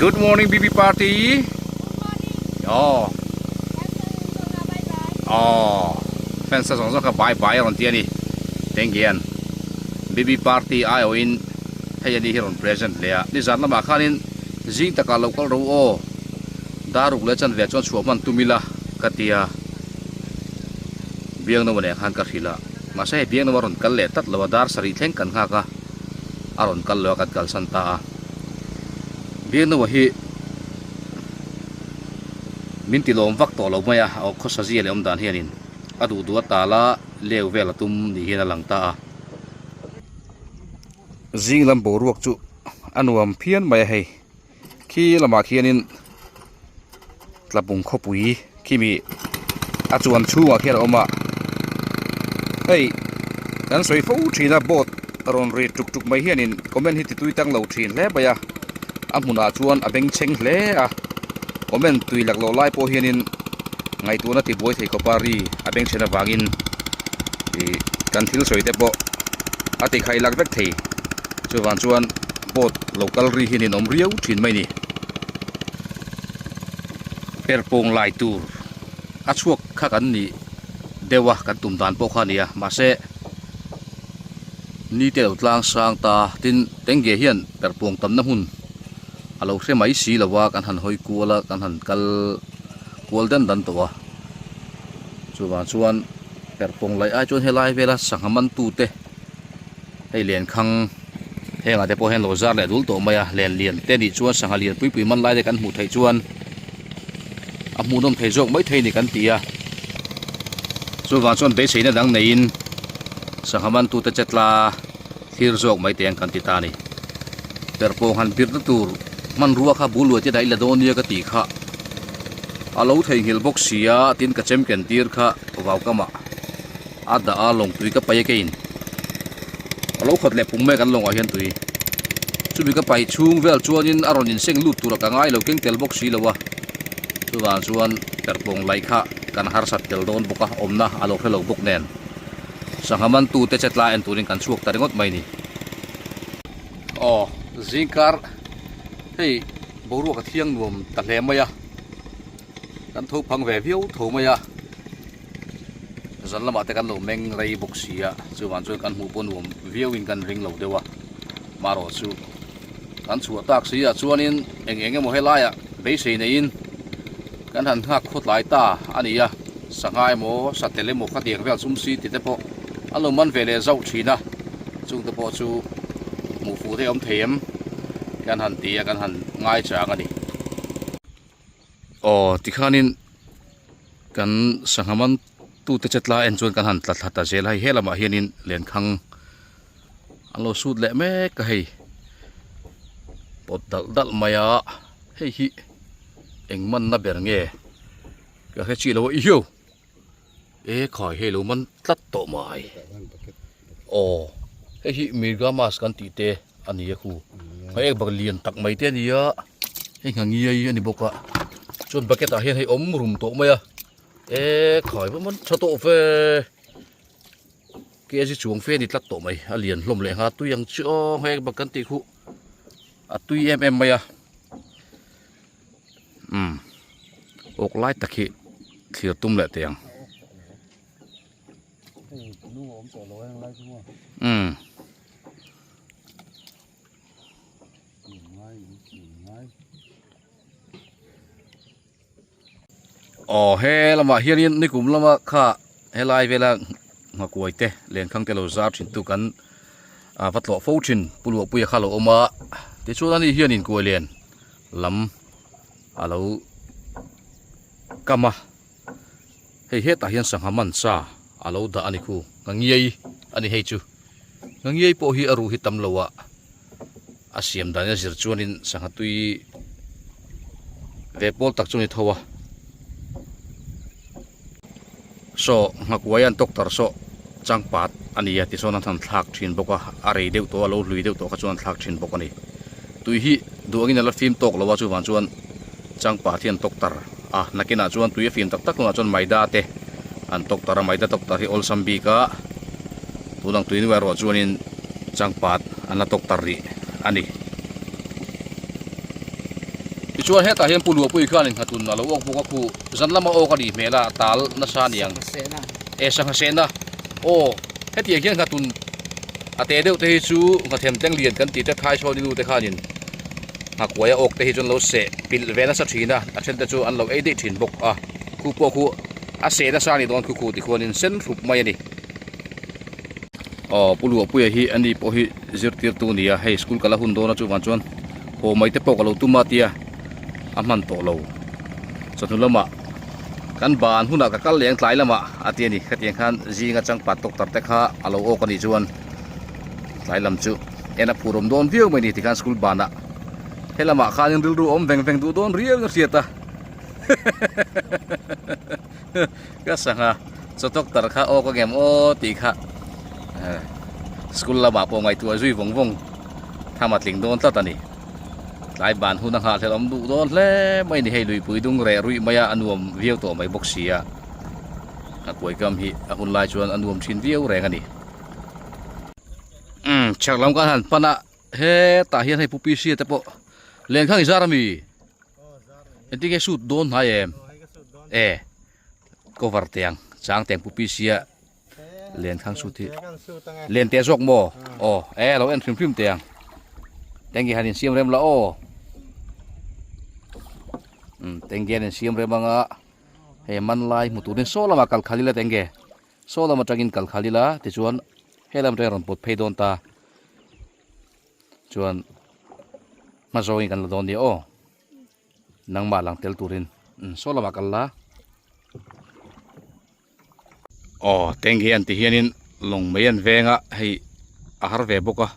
Good morning BB party. Aw. Aw. Fans te zawng zawng kha bye bye a rawn ti a ni. Tengge an BB party aiawhin hei ani hi rawn present leh a. Nizan lamah khanin zing takah lo kal ro aw. Dar ruk leh chanve chuan chhuah hman tum ila ka ti a. Biangno nen khan ka hrilh a. Mahse hei Biangno a rawn kal leh tlat lo a, dar sarih thleng kan nghak a, a rawn kal lo a kan kalsan ta a. Biangno hi min ti lawm vak tawh lo mai a, aw khawsa zia leh awm dan hianin a duh duh a tal a, leu vel a tum ni hian a lang ta a. Zing lam boruak chu a nuam phian mai a hei. Khi lamah khianin Tlabung khawpui khimi a chuan chhungah khian a awm a, hei kan sawi fo thin a boat rawn ri tuk tuk mai hianin comment hi ti tui tang lo thin hle mai a, a hmunah chuan a bengchheng hle a, comment tui lak loh lai pawh hianin ngaihtuahna ti buai thei khawpa ri a bengchhen avangin ih kan thil sawi te pawh a ti khaih lak vek thei chuvang chuan. Boat lo kal ri hian in awm riau thin mai ni. Perpawng lai tur a chhuak kha kan nih deuh a kan tum dan pawh kha a ni a mahse ni te lo tlang sang ta tin tengge hian perpawng tamna hmun a lo hre mai si lo a kan han hawi kual a kan han kal kual dan dan tawh a chuvang chuan perpawng laih ai chuan helai vela sangha man tute. Hei lenkhang hengah te pawh hian lo zar leh dul tawh mai a, len lian te nih chuan sangha lian pui pui man lai te kan hmuh theih chuan a hmuhnawm thei zawk mai thei a ni kan ti a. Chuvang chuan beiseina dang neiin sangha mantute che tla thlir zawk mai teng kan ti ta a ni. Perpawng han birna tur hmanrua kha bul luai te dah i la dawn nia ka tih kha a lo theihnghilh bawk si a, tin ka chem ken tir kha vaukamah. A dah a lawng tui ka pai a keiin a lo khat leh pung mek an lawngah hian tui chumi ka pai chhung vel chuanin a rawn inseng lut tura ka ngai lo keng tel bawk si lo a chuvang chuan perpawng laih kha kan harsat tel dawn bawk a awmna a lo hre lo bawk nen sangha mantu te che tla en turin kan chhuak ta ringawt mai ni. Aw zingkar hei boruak a thiang nuam ta hle mai a kan tho phang ve viau tho mai a. Zan lamah te kan lo meng rei bawk si a, chuvang chuan kan hmuh pawh nuam viauin kan ring lo deuh a, marawh chu kan chhuah tak si ah chuanin eng eng emaw helaiah beisei neiin kan han nghak khawtlai ta a ni a, sangha emaw satel emaw khatiang vel sum si ti te pawh an lo man ve leh zauh thin a, chungte pawh chu hmuh fuh te awm thei em kan han ti a kan han ngai chang a ni. Aw tikhanin kan sangha man tute che tla en chuan kan han tla thla ta zel a hei he lamah hianin lenkhang an lo sut leh mek a hei pawt dalh dalh mai a hei hi eng manna ber nge ka hre chih lo a ihiu e khai hei lo man tlat tawh mai aw hei hi mirga mask kan tih te. A ni a khu hei ek bak lian tak mai te a ni a hei ngha ngiai a ni bawk a chuan bucket ah hian hei awm rum tawh mai a e khai va man tha tawh ve kg chuang fe a ni tlat tawh mai a lian hlawm leh ngha tui ang chi aw hei ek bak kan tih khuh a tui em em mai a umm awk lai tak hi thlir tum leh teh ang. Umm. Aw he lamah hianin nikum lama kha helai vela nghakuai te lenkhang te lo zar thin tu kan ah va tlawh fo thin Pu Luahpuia kha a lo awm a tichuan ani hianin kuai len lam a lo kam a. Hei hetah hian sangha man sa a lo dah a ni khu ngangiai a ni hei chu ngangiai pawh hi a ruh hi tam lo a a siam dan a zir chuanin sangha tui ve pawl tak chu a ni tho a saw nghakuai an tawk tar saw changpat a ni a tichuan an han thlak thin bawk a a rei deuh tawh a lo hlui deuh tawh kha chuan an thlak thin bawk a ni tui hi duh angin a la fim tawk lo a chuvang chuan. Changpa hi an tawk tar a, nakinah chuan tui a fim tak tak hunah chuan maida te an tawk tar a, maida tawk tar hi awlsam bik a, tunang tui nuai erawh chuanin changpat an la tawk tar rih a ni. Tichuan hetah hian Pu Luapui khan innghatun a lo awk bawk a khu zan lama awk a nih hmel a tal nasa aniang. E sangha sehna aw hetiang hian nghatun a te deuh te hi chu nghathem teng lian kan tih te Thaichhawni nu te khanin nghakuai a awk te hi chu an lo seh pilh ve nasa thin a, a then te chu an lo ei daih thin bawk a, khu pawh khu a seh nasa a nih dawn khu khu tikhuanin sen hrup mai a ni. Aw Pu Luahpuia hi ani pawh hi zirtirtu a ni a, hei school kal a hun dawn a chuvang chuan haw mai te pawh ka lo tum a tia a hman tawh lo. Chawhnu lamah kan ban hunah ka kal leng tlai lamah a ti a ni, khatiang khan zinga changpat doctor te kha a lo awk a nih chuan tlai lam chu en a phur awm dawn viau mai a ni tikhan school banah helamah khanin rilru awm veng veng duh dawn riau in a hriat a. Ka sangha chaw doctor kha aw ka ngem aw tih kha school lamah pawh ngaihtuah zui vawng vawng tham a tling dawn tlat a ni. Tlai ban hun a nghahhlelh awm duh dawn hle mai a ni hei luipui dung reh ruih mai a a nuam viau tawh mai bawk si a a kuai kam hi a hun lai chuan a nuam thin viau reng a ni. Umm chhak lam kan han pan a hetah hian hei Pu Pc te pawh lenkhang i zar ami? Engtin nge shoot dawn hnai em? E cover tiang chang tiang pu PC a len khang shoot hi len te zawk maw aw e lo en hrim hrim tiang tengge han insiam rem la aw um tengge an insiam rem anga hei man lai hmu turin saw lamah kal khalh ila tengge saw lam atangin kal khalh ila tichuan helam atangin rawn pawt phei dawn ta. Chuan hma zawngin kan la dawn nia aw nangmah lang tel turin saw lamah kal la aw tengge an ti hianin lawng mai an veng a hei a har ve bawk a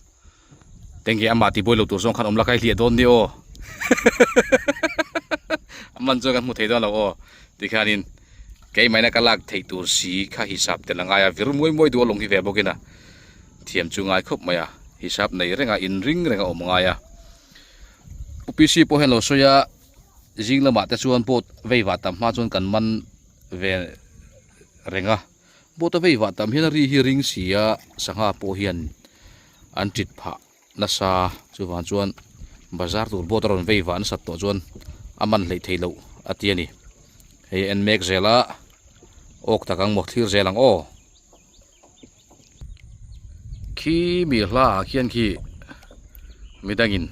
tengge amah ti buai lo tur zawng khan awm la kha i hliah dawn nia aw a man chuan kan hmu thei dawn lo aw tikhianin keimahina ka lak theih tur si kha hisap tel a ngai a vir muai muai duh a lawng hi ve bawkin a. Thiam chu ngai khawp mai a, hisap nei renga inring reng a awm ngai a. Pu PC pawh hian lo sawi a, zing lamah te chuan boat vei vah tam hma chuan kan man ve reng a. Boat a vei vah tam hian a ri hi ring si a, sangha pawh hian an tit phah nasa. Chuvang chuan bazar tur boat a rawn vei vah nasat tawh chuan a man hleih theih loh a ti a ni. Hei a en mek zel a, awk tak ang maw thlir zel ang aw. Khi mi hla ah khian khi midangin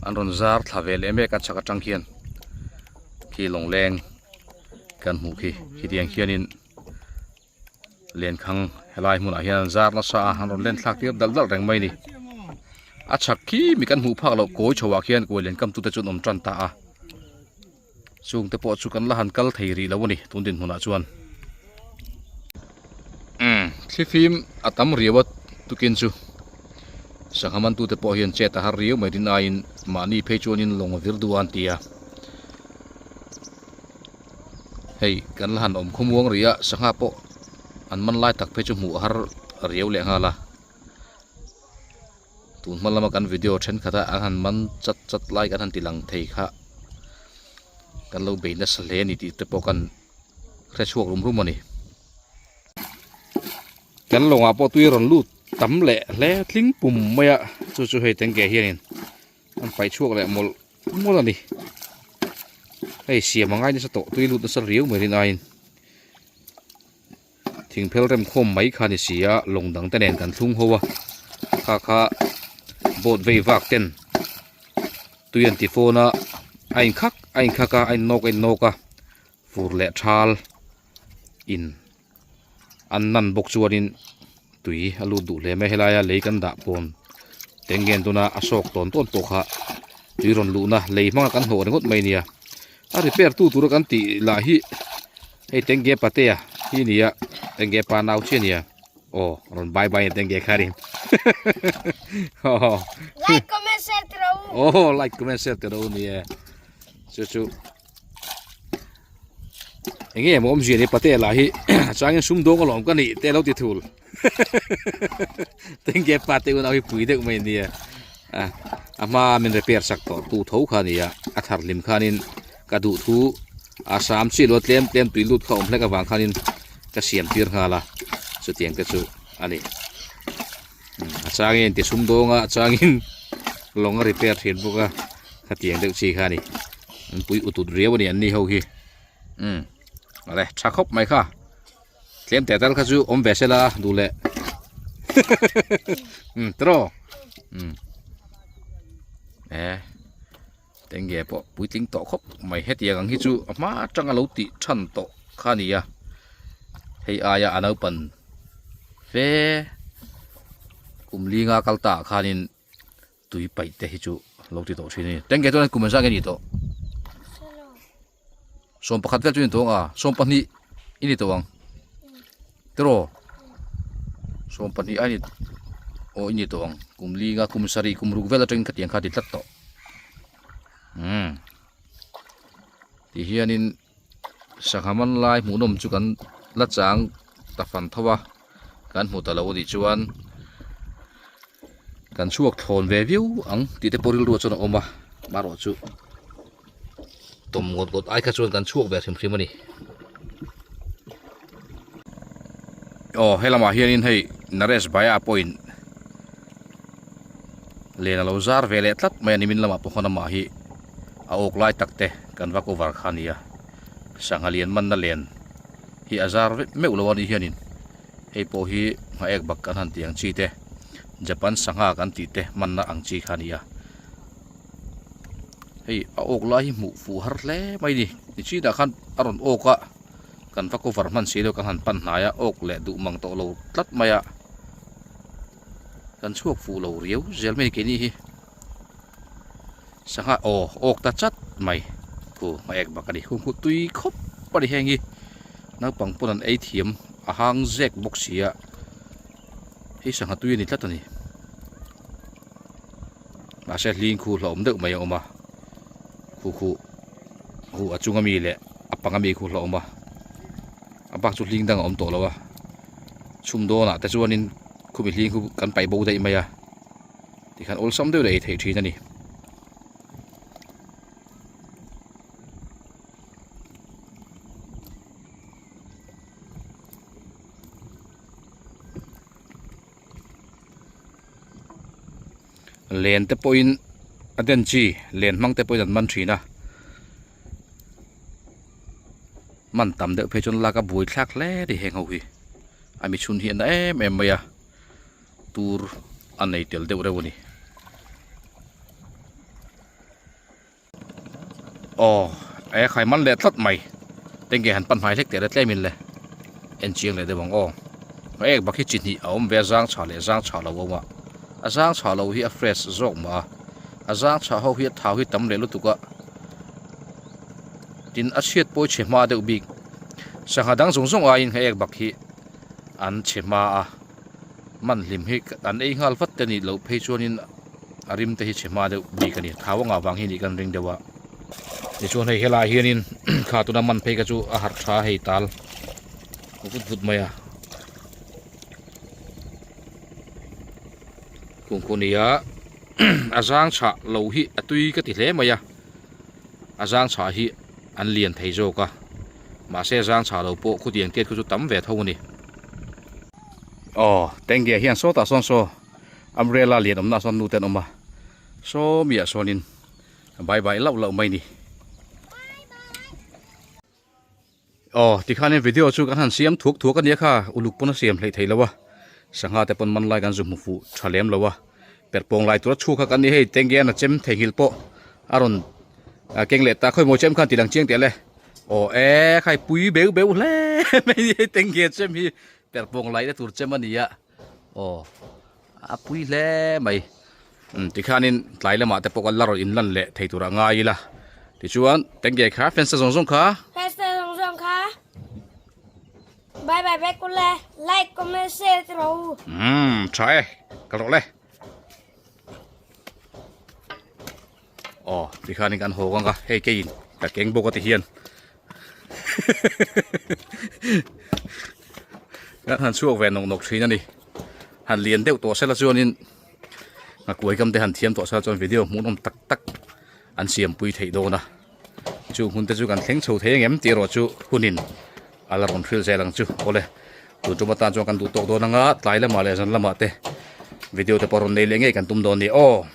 an rawn zar thla ve leh mek a chhak atang khian khi lawngleng kan hmuh khi khitiang khianin lenkhang helai hmunah hian an zar nasa a an rawn len thlak tir dalh dalh reng mai a ni a chhak khi mi kan hmuh phak loh kawi chho ah khian kawi len kam tute chu an awm tan ta a. Chung te pawh chu kan la han kal thei rih lo a ni tun dinhmunah chuan. Umm thlifim a tam riau a tukin chu sangha mantute pawh hian chet a har riau mai rin aiin mahni phei chuanin lawng a vir duh a an ti a. Hei kan la han awm khawmuang rih a sangha pawh an man lai tak phei chu hmuh a har riau leh nghal a. Tun hma lama kan video thenkhat a an han man chat chat lai kan han ti lang thei kha kan lo bei nasa hle a ni tih te pawh kan hre chhuak rum rum a ni. Kan lawngah pawh tui a rawn lut tam leh hle tling pum mai a chu chu hei tengke hianin an paih chhuak leh mawlh mawlh a ni. Hei siam a ngai nasa tawh tui lut nasa riau mai rin aiin. Thingphel rem khawm mai kha ni si a lawng dang te nen kan thlung ho a kha kha boat vei vak ten tui an ti fawn a a in khak a in khak a a in nawk a in nawk a fur leh thal in an nan bawk chuanin tui a lut duh hle mai helai a lei kan dah pawn teng ngen tuna a sawk tawn tawn pawh kha tui rawn luhna lei hmanga kan hnawh ringawt mai nia a repair tu tura kan tih lah hi. Hei tengge patea hi nia tengge pa nau chi ania aw rawn bye bye tengge kha rin Like comment share te ro oh like comment share te ro ni e chu chu enge maw awmzia ni patea lah hi changin sum dawng alawm ka nih te lo ti thul tengge pa te unau hi pui deuh mai ania a a hma min repair sak tawh tu tho kha ania a thar hlim khanin Ka duh thu a sam chi lo tlem tlem tui lut kha awm hlek avang khanin ka siam tir nghal a chutiang te chu a ni a changin ti sum dawng a a changin lawng a repair thin bawk a khatiang deuh chi kha a ni. An pui utut riau a ni an ni ho hi. Umm awle tha khawp mai kha. Tlem teh tal kha chu awm ve sela duh leh. Umm tiraw. Umm e tenge pawh puitling tawh khawp mai hetiang ang hi chu a hma atanga lo tih than tawh kha a ni a. Hei aia a naupan fe kum linga kal ta ah khanin tui paih te hi chu lo ti tawh thin a ni. Tenge chuan kum engzah nge ni tawh? 11 vel chu ni tawh ang a, 12 i ni tawh ang. Tiraw? 12 a ni aw i ni tawh ang. Kum linga kum sarih kum ruk vel atangin khatiang kha a ti tlat tawh. Umm ti hianin sangha man lai hmuhnawm chu kan la chang ta fan tho a kan hmu ta lo a nih chuan kan chhuak thlawn ve viau ang tih te pawh rilru ah chuan a awm a marawh chu tawm ngawt ngawt ai kha chuan kan chhuak ve hrim hrim a ni. Aw helamah hianin hei Naresh Bhaiya pawhin len a lo zar ve leh tlat mai a nimin lamah pawh khawn amah hi a awk lai tak te kan va cover kha a nia sangha lian manna len hi a zar vek meuh lo a nih hianin hei pawh hi nghaek bak kan han tih ang chi te Japan sangha kan tih te manna ang chi kha a ni a hei a awk lai hi hmuh fuh har hle mai a ni nichinah khan a rawn awk a kan va cover hman si lo kan han pan hnai a awk leh duh mang tawh lo tlat mai a. Kan chhuak fuh lo riau zel mai keini hi sangha aw awk ta chat mai khu a ek bak a ni khu tui khawp a ni heng hi naupang pawn an ei thiam a hang zek bawk si a hei sangha tui a ni tlat a ni mahse hling khu hlauhawm deuh mai a awm a khu khu hu a chunga mi leh a panga mi khu hlauhawm a a bak chu hling dang a awm tawh lo a. Chhum dawnah te chuanin khumi hling khu kan paih bo daih mai a tikhan awlsam deuh leh ei theih thin a ni. Len te pawhin a den chi len hmang te pawhin an man thin a. Man tam deuh phei chuan lak a buai thlak hle a ni heng ho hi a mi chhun hi a na em em mai a tur a nei tel deuh reuh a ni aw e khai man leh tlat mai tenge han pan hmai hlek teh le tlem in le en chiang leh deuh ang aw ek bak hi chi hnih a awm ve a zang chhah leh zang chhah lo a awm a a zang chhah lo hi a fresh zawk mah a a zang chhah ho hi a thau hi tam leh lutuk a. Tin a chhiat pawi chhe hma deuh bik sangha dang zawng zawng aiin hei ek bak hi an chhe hma a man hlim hi an ei nghal vat te nih loh phei chuanin a rim te hi chhe hma deuh bik a ni thau anga vang hi nih kan ring deuh a tichuan hei helaiah hianin kha tuna man phei kha chu a harh tha hei tal vut vut mai a kungkhu nia a zang chhah lo hi a tui ka ti hle mai a. A zang chhah hi an lian thei zawk a, mahse a zang chhah lo pawh khutiang tiat khu chu tam ve tho a ni. Aw, Tengge hian sawtah sawn saw umbrella lian awmna ah sawn nu te an awm a, saw miah sawnin bye bye lauh lauh mai a ni. Aw tikhanin video chu kan han siam thuak thuak a nia kha uluk pawn a siam hleih theih lo a sangha te pawn man lai kan zu hmu fuh tha lem lo a perhpawng lai tura chhuk kha kan ni hei tengge a chem theihnghilh pawh a rawn keng leh ta khawi maw chem khan ti lang chiang teh le aw e khai pui beuh beuh hle mai ni hei tengge chem hi perhpawng lai na tur chem a ni a aw a pui hle mai umm tikhanin tlai lamah te pawh kan la rawn inlan leh thei turah ngai ila tichuan tengge kha fans te zawng zawng kha Fans te zawng zawng kha bye bye vek ule like comment share te rawh u umm tha e kal rawh le aw tikhanin kan haw ang a hei keiin ka keng bawk a ti hian Kan han chhuak ve nawk nawk thin a ni. Han lian deuh tawh sela chuanin nghakuai kam te han thiam tawh sela chuan video hmuhnawm tak tak an siampui theih dawn a. Chu hmun te chu kan thleng chho thei angem tih erawh chu hunin a la rawn hrilh zel ang chu. Awle tun tum atan chuan kan duh tawk dawn anga tlai lamah leh zan lamah te video te pawh rawn nei leh ngei kan tum dawn a ni aw.